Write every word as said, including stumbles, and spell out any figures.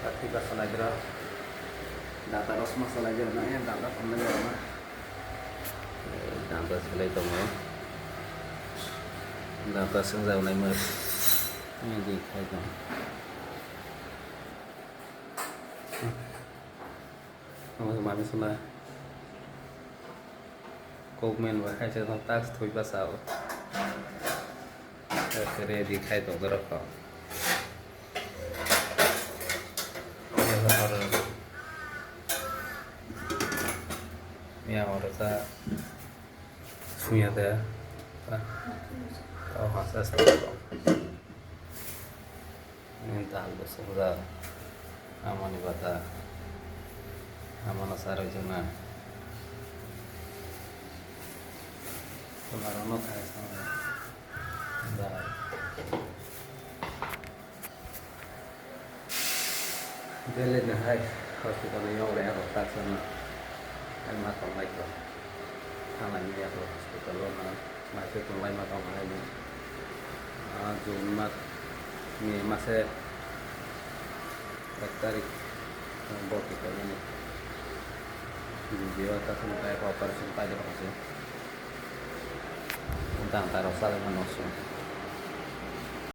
Thwiba salai dra. Data rosma salai dra na, ya data tongna dra na. Data salai tongo. Data swngjak nai mw. Ini di khai tong. Mami suna. Kokmen ba khai se tong tax thwiba sao. Ready khai tong dorok kho. Yang oro sa sunya de. Tao hasa sa. Ini dal bo swngjak. Amoni bata. Amano sarwi jona. Tularano khai sa. Dal. Delhi ni hai hospital ni yong rehab tak sana. Hai ma tong lai ko. Thanglai ni yako hospital o na. Ma se tong lai ma tong lai ni. Ah, June ma ni ma se ek tarik. Bo ki ko ni. Video ta sun kai ko operation pai de ko se. Dang ta ro sa le ma no sun.